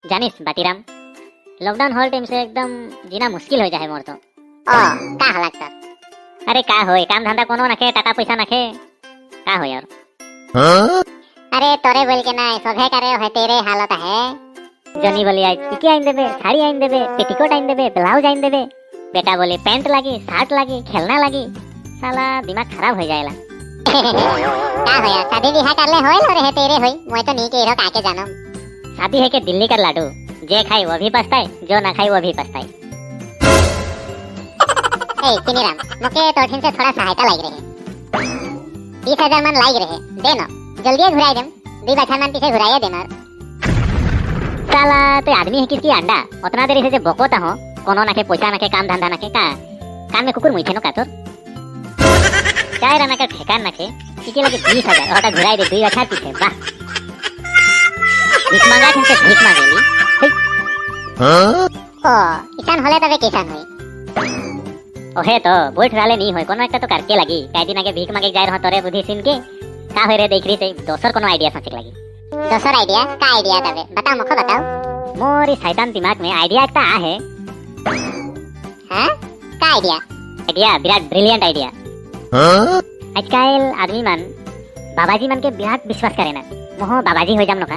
जानिस बाटीराम, lockdown whole time से एकदम जीना मुश्किल हो जाए मोर तो। ओ, का हालत तोर? अरे, का होय, काम धंधा कोनो नखे, टाका पैसा नखे, का होय और? अरे, तोरे बोल के ना, सभे करे है, तेरे हालत है। जनी बोली आज इके आइन देबे, साड़ी आइन देबे, पेटीकोट आइन देबे, ब्लाउज आइन देबे। बेटा बोली पैंट लागी, शर्ट लागी, खेलना लागी। साला दिमाग खराब हो जाएला। का होया, शादी बियाह करले होय लो रहे तेरे होई, मैं तो नहीं के रहो, काके जानम। शादी है के दिल्ली का लाडू, जे खाई वो भी पछताए, जो ना खाई वो भी पछताए। ए चिनीराम, मोके तोर से थोड़ा सहायता लाग रहे। 20,000 मन लाग रहे, दे न, जल्दी घुराई देम, 2 बछर मन पीछे घुराइए देम और। साला तो आदमी है किसकी अंडा? उतना देरी से जे बकोता हो, कोनो नाखे, पैसा नाखे, काम धंधा नाखे, का कान में कुकुर मुइथे नो का तोर? चाय राना का ठेकान नाखे। इके लगे 20,000, ओटा घुराई दे 2 बछर पीछे। वाह, भीख मांगा से भीख मांगेली। ओ, इसान होले तबे किसान होई? ओहे तो बैठ रहले नहीं होय, कोनो একটা तो करके लगी। काई दिन आगे भीख मांगे जाय रहो, तोरे बुद्धि सुन के का होय रे देख रही से दोसर कोनो आइडिया सोचे लगी। दोसर आइडिया? का आइडिया तबे? बताओ, मोको बताओ। मोर इस शैतान दिमाग में आइडिया একটা आ है। हां, का idea? Idea Virat brilliant idea. आजकल आदमी मन बाबाजी मन के विराट विश्वास करे ना। मोह बाबाजी हो जाम नोका,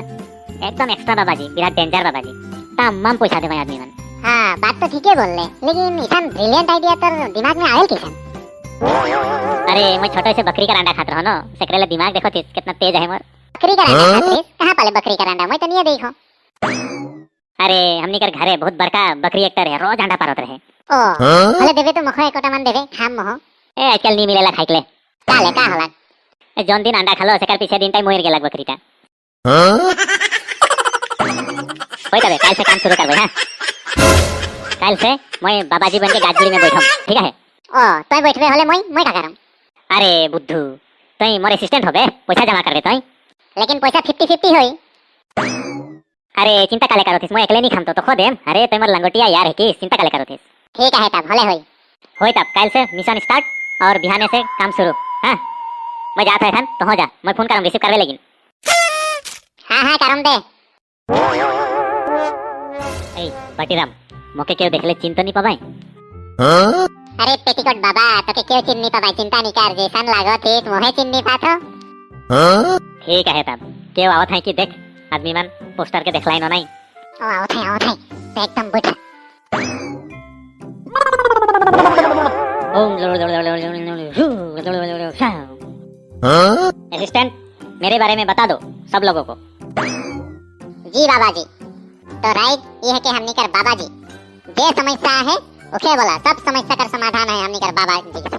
एकदम एक्स्ट्रा बाबाजी, विराट डेंजर बाबाजी, तमाम पैसा देवे आदमी मन। हाँ, बात तो ठीक है बोल ले, लेकिन इसान ब्रिलियंट आइडिया तोर दिमाग में आयल किसान? अरे, मैं छोटे से बकरी का अंडा खात रहो न, सेकरे दिमाग देखो थी कितना तेज है मोर। बकरी का अंडा खात रहिस? कहाँ पाले बकरी का अंडा? मैं तो नहीं देखो। अरे, हमनी कर घरे बहुत बड़का बकरी एकटा रहे, रोज अंडा पारत रहे। ओ, भले देवे तो मखो एकोटा मन देवे, खाम मोह। ए, आजकल नहीं मिलेला खाइक ले। का ले, का हला? ए, जौन दिन अंडा खालो, सेकर पीछे दिन टाइम मर गेलक बकरीटा। होय तबे काल से काम शुरू करबे। हाँ, काल से मैं बाबाजी बन के गाजगुड़ी में बैठम, ठीक है? ओ, तोय बैठबे होले মই মই का करम? अरे बुद्धू, तुई मोर असिस्टेंट होबे, पैसा जमा करबे तुई। लेकिन पैसा 50-50 होई। अरे, चिंता काले करोथिस? मैं अकेले नहीं खाम तो खो देम। अरे, तुई मोर लंगोटिया यार है की, चिंता काले करोथिस? ठीक है तब, भले होई। होय तब, काल से मिशन स्टार्ट और बिहाने से काम शुरू। हाँ, मैं जाता है, तो हो जा, मैं फोन करम, रिसीव करवे लेकिन। हाँ, करम दे। এই বাটিরাম, मोके केउ देखले चिंता नहीं पाबाई? अरे पेटीकोट बाबा, तोके केउ चिन्नी पाबाई, चिंता नहीं कर। जैसन लागो ठीक मोहे चिन्नी पाथो। ठीक है तब, केउ आवत है कि देख, आदमी मन पोस्टर के देखलाई न नहीं। ओ, आवत है, आवत है, तो एकदम बैठ। असिस्टेंट, मेरे बारे में बता दो सब लोगों को। जी बाबा जी, तो राइट ये है कि हमनी कर बाबा जी जे समस्या है ओके बोला, सब समस्या कर समाधान है हमनी कर बाबा जी के।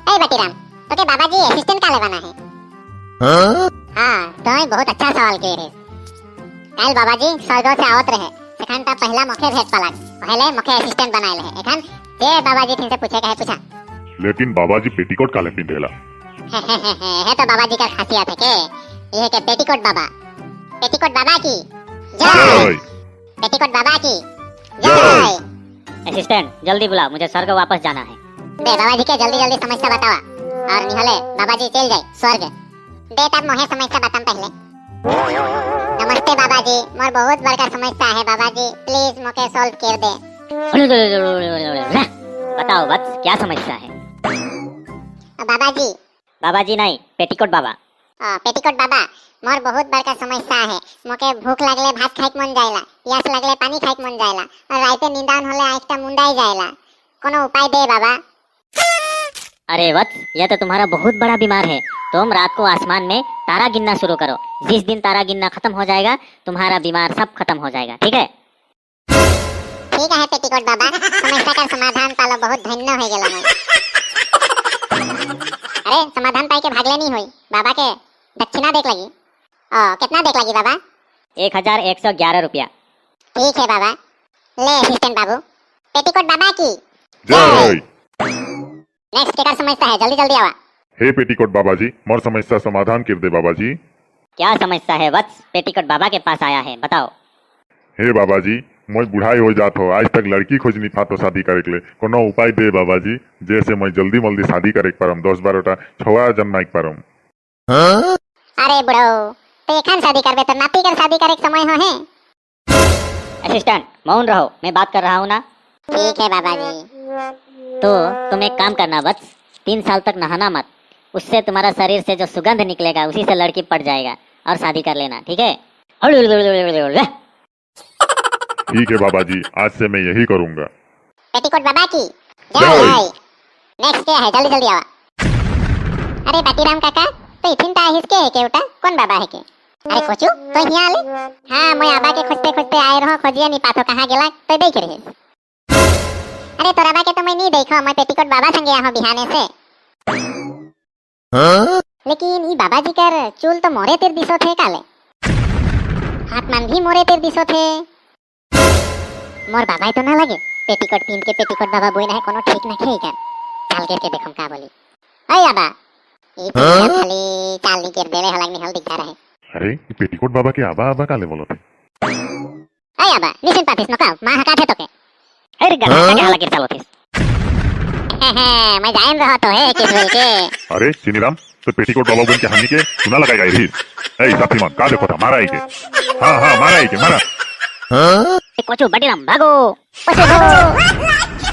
ए बटीराम, तो के बाबा जी असिस्टेंट का लेवाना है? हाँ, तो बहुत अच्छा सवाल के रे। काल बाबा जी स्वर्ग से आवत रहे, सेखन ता पहला मोखे भेट पलाक, पहले मोखे असिस्टेंट बनाए रहे। एखन जे बाबा जी थिन से पूछे कहे, पूछा। लेकिन बाबा जी पेटीकोट काले पिंधेला? है तो बाबा जी का खासियत है के ये है के पेटीकोट बाबा। पेटीकोट बाबा की जय! जय! पेटीकोट बाबा की जय! जय! असिस्टेंट, जल्दी बुलाओ, मुझे स्वर्ग वापस जाना है। दे बाबा जी के जल्दी जल्दी समस्या बतावा और निहले बाबा जी चल जाए स्वर्ग। दे तब, मोहे समस्या बताम पहले। नमस्ते बाबा जी, मोर बहुत बड़का समस्या है बाबा जी, प्लीज मोके सॉल्व कर दे। बताओ वत्स, क्या समस्या है? बाबा जी। बाबा जी नहीं, पेटीकोट बाबा। पेटीकोट बाबा, मोर बहुत बड़का समस्या है। मोके भूख लागले भात खाइक मन जायला, प्यास लागले पानी खाइक मन जायला और राइते निंदान होले आँखटा मुंदाई जायला। कोनो उपाय दे बाबा। अरे वत्स, यह तो तुम्हारा बहुत बड़ा बीमार है। तुम रात को आसमान में तारा गिनना शुरू करो। जिस दिन तारा गिनना खत्म हो जाएगा, तुम्हारा बीमार सब खत्म हो जाएगा, ठीक है? ठीक है पेटीकोट बाबा, समस्या का समाधान पालो, बहुत धन्य हो गेलो मैं। अरे, समाधान पाई के भागले नहीं हुई, बाबा के दक्षिणा देख लगी। ओ, कितना देख लगी बाबा? 1111 रुपया। ठीक है बाबा। ले असिस्टेंट बाबू। पेटीकोट बाबा की जय! नेक्स्ट केकर समस्या है? जल्दी जल्दी आवा। हे पेटीकोट बाबा जी, मोर समस्या समाधान कर दे बाबा जी। क्या समस्या है वत्स? पेटीकोट बाबा के पास आया है, बताओ। हे बाबा जी, मैं बुढ़ाई हो जात हो, आज तक लड़की खोज नहीं पातो शादी करे के लिए। कोनो उपाय दे बाबा जी, जैसे मैं जल्दी जल्दी शादी करे के पारम, 10-12टा छुआ जन्माइक पारम। अरे बुढ़ो। तो एखन शादी करबे तो नाती कर शादी करे के समय हो है। असिस्टेंट, मौन रहो, मैं बात कर रहा हूँ ना। ठीक है बाबा जी। तो तुम एक काम करना बस, 3 साल तक नहाना मत। उससे तुम्हारा शरीर से जो सुगंध निकलेगा, उसी से लड़की पट जाएगा और शादी कर लेना, ठीक है? ठीक है बाबा जी, आज से मैं यही करूंगा। पेटीकोट बाबा की जय। जय। नेक्स्ट क्या है? जल्दी जल्दी आवा। अरे बाटीराम काका, तो इथिन ता हिसके है के उटा कौन बाबा है के? अरे कोचू, तो हिया आले? हाँ, मैं आबा के खोजते खोजते आए रहो, खोजिए नहीं पाथो, कहाँ गेला तो देख रहे। अरे तोरा के तो मैं नहीं देखो, मैं पेटीकोट बाबा संगे आहो बिहाने से। लेकिन ई बाबा जी कर चूल तो मोरे तिर दिसो थे, काले हाथ मन भी मोरे तिर दिसो थे। मोर बाबा तो ना लगे। पेटीकोट पिन के पेटीकोट बाबा बोई ना है, कोनो ठीक ना खे कर। चाल कर के देखम का बोली। अय आबा, ई तो खाली चाल नहीं कर देले हलाग निहल दिख रहा है। अरे, ई पेटीकोट बाबा के आबा आबा काले बोलत है? अय आबा, निसिन पाथिस नका मां हका थे तोके। अरे गधा, का हाला गिर चालत। मैं जाइन रहा तो है किस बोल के। अरे चिनीराम, तो पेटीकोट बाबा बोल के हमनी के चुना लगाई गई रही। ए साथी मन, का देखो था? मारा आई के, हाँ हाँ, मारा आई के, मारा। कोचू, बटीराम, भागो। पशु भागो।